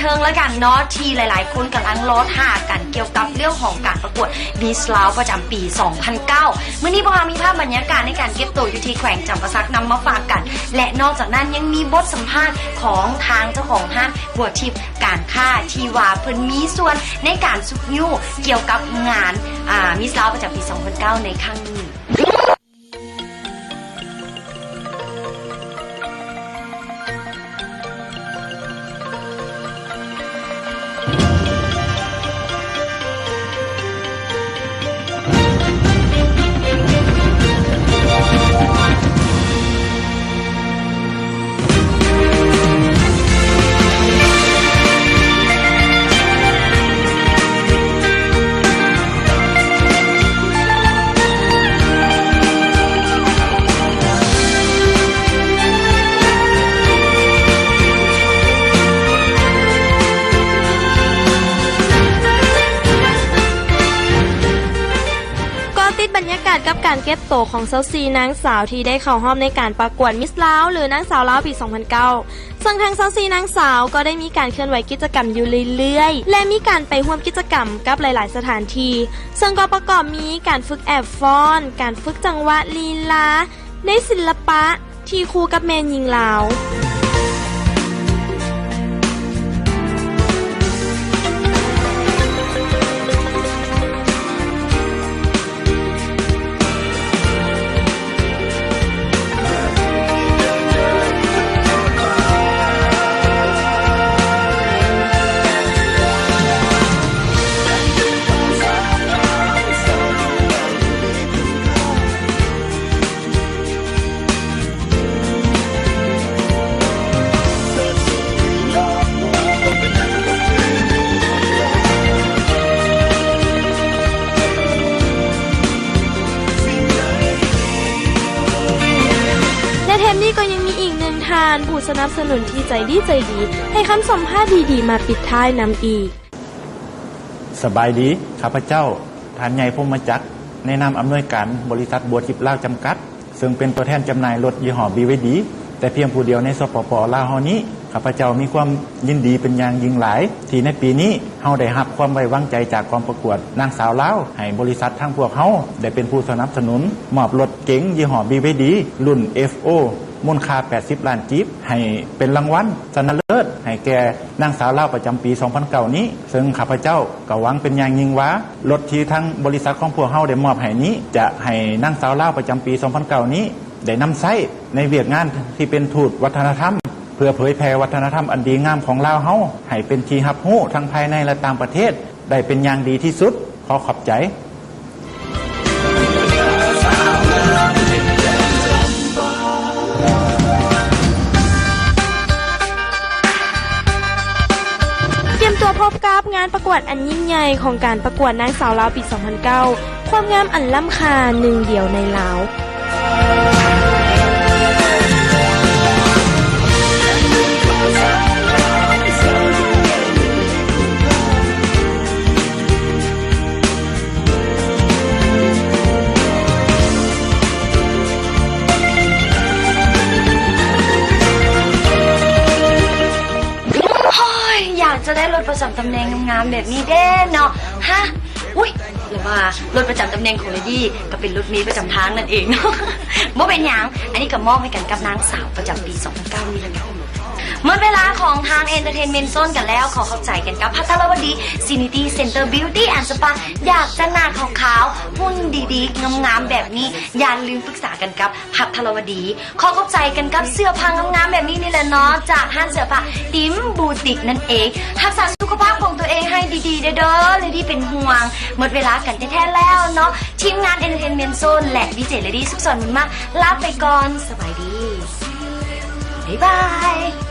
ເທິງລະກັນເນາະ ທີ່ຫຼາຍໆຄົນກຳລັງລໍຖ້າກັນກ່ຽວກັບເລື່ອງຂອງການປະກວດ Miss ລາວ ປະຈຳປີສອງພັນເກົ້າ. ມື້ນີ້ພວກເຮົາມີພາບບັນຍາກາດໃນການເກັບໂຕຢູ່ທີ່ແຂວງຈຳປາສັກນຳມາຝາກກັນ ແລະ ນອກຈາກນັ້ນຍັງມີບົດສຳພາດຂອງທາງເຈົ້າຂອງຮ້ານບົວທິບການຄ້າ ທີ່ວ່າເພິ່ນມີສ່ວນໃນການຊຸກຍູ້ກ່ຽວກັບງານ ອາ Miss ລາວ ປະຈຳປີສອງພັນເກົ້າໃນຄັ້ງນີ້. ເກາະຕິດບັນຍາກາດກັບການເກັບໂຕຂອງຊາວສີ່ນາງສາວທີ່ໄດ້ເຂົ້າຮ່ວມໃນການປະກວດ Miss ລາວ ຫຼື ນາງສາວລາວ ປີສອງພັນເກົ້າ. ເຊິ່ງທັງຊາວສີ່ນາງສາວກໍໄດ້ມີການເຄື່ອນໄຫວກິດຈະກຳຢູ່ເລື້ອຍໆ ແລະ ມີການໄປຮ່ວມກິດຈະກຳກັບຫຼາຍໆສະຖານທີ່ ເຊິ່ງກໍປະກອບມີການຝຶກແອບຟ້ອນ, ການຝຶກຈັງຫວະລີລາໃນສິລະປະທີ່ຄູ່ກັບແມ່ຍິງລາວ. ແລະ ແຖມນີ້ກໍຍັງມີອີກໜຶ່ງທ່ານຜູ້ສະໜັບສະໜູນທີ່ໃຈດີໃຈດີ ໃຫ້ຄຳສຳພາດດີໆມາປິດທ້າຍນຳອີກ. ສະບາຍດີ, ຂ້າພະເຈົ້າ ທ່ານໃຫຍ່ ພົມມະຈັກ ໃນນາມອຳນວຍການບໍລິສັດບົວທິບລາວ ຈຳກັດ ເຊິ່ງເປັນຕົວແທນຈຳໜ່າຍລົດຍີ່ຫໍ້ ບີວາຍດີ ແຕ່ພຽງຜູ້ດຽວໃນ ສປປ ລາວ ເຮົານີ້, ຂ້າພະເຈົ້າມີຄວາມຍິນດີເປັນຢ່າງຍິ່ງຫຼາຍ ທີ່ໃນປີນີ້ເຮົາໄດ້ຮັບຄວາມໄວ້ວາງໃຈຈາກກອງປະກວດນາງສາວລາວ ໃຫ້ບໍລິສັດທາງພວກເຮົາໄດ້ເປັນຜູ້ສະໜັບສະໜູນ ມອບລົດເກັງຍີ່ຫໍ້ ບີວາຍດີ ລຸ້ນ ເອັຟໂອ ມູນຄ່າແປດສິບລ້ານກີບ ໃຫ້ເປັນລາງວັນຊະນະເລີດໃຫ້ແກ່ນາງສາວລາວປະຈຳປີສອງພັນເກົ້ານີ້, ເຊິ່ງຂ້າພະເຈົ້າກໍຫວັງເປັນຢ່າງຍິ່ງວ່າ ລົດທີ່ທາງບໍລິສັດຂອງພວກເຮົາໄດ້ມອບໃຫ້ນີ້ ຈະໃຫ້ນາງສາວລາວປະຈຳປີສອງພັນເກົ້ານີ້ໄດ້ນຳໃຊ້ໃນວຽກງານທີ່ເປັນທູດວັດທະນະທຳ ເພື່ອເຜີຍແຜ່ວັດທະນະທຳອັນດີງາມຂອງລາວເຮົາໃຫ້ເປັນທີ່ຮັບຮູ້ທັງພາຍໃນ ແລະ ຕ່າງປະເທດໄດ້ເປັນຢ່າງດີທີ່ສຸດ. ຂໍຂອບໃຈ. ຕຽມຕົວພົບກັບງານປະກວດອັນຍິ່ງໃຫຍ່ຂອງການປະກວດນາງສາວລາວປີສອງພັນເກົ້າ ຄວາມງາມອັນລ້ຳຄ່າໜຶ່ງດຽວໃນລາວ. ໂອ້ຍ ຢາກຈະໄດ້ລົດປະຈຳຕຳແໜ່ງງາມໆແບບນີ້ເດ້ເນາະ. ຮະ ອຸ້ຍ ຫຼືວ່າລົດປະຈຳຕຳແໜ່ງຂອງເລດີ້ກໍເປັນລົດເມປະຈຳທາງນັ້ນເອງເນາະ. ບໍ່ເປັນຫຍັງ, ອັນນີ້ກໍມອບໃຫ້ກັນກັບນາງສາວປະຈຳປີສອງພັນເກົ້ານີ້ລະກັນ. ໝົດເວລາຂອງທາງ Entertainment Zone ກັນແລ້ວ, ຂໍຂອບໃຈກັນກັບພັດທະລະວະດີ Trinity Center Beauty and Spa. ຢາກຈະໜ້າຂາວໆ, ຫຸ່ນດີໆ, ງາມໆແບບນີ້, ຢ່າລືມປຶກສາກັນກັບພັດທະລະວະດີ. ຂໍຂອບໃຈກັນກັບເສື້ອຜ້າງາມໆແບບນີ້ນີ້ແຫຼະເນາະ, ຈາກຮ້ານເສື້ອຜ້າຕິມບູຕິກນັ້ນເອງ. ຮັກສາສຸຂະພາບຂອງຕົວເອງໃຫ້ດີໆເດີ, ເລດີ້ເປັນຫ່ວງ. ໝົດເວລາກັນແທ້ໆແລ້ວເນາະ, ທີມງານ Entertainment Zone ແລະ ດີເຈ ເລດີ້ ສຸກສອນ ບຸນມາກ ລາໄປກ່ອນ. ສະບາຍດີ. ບາຍບາຍ.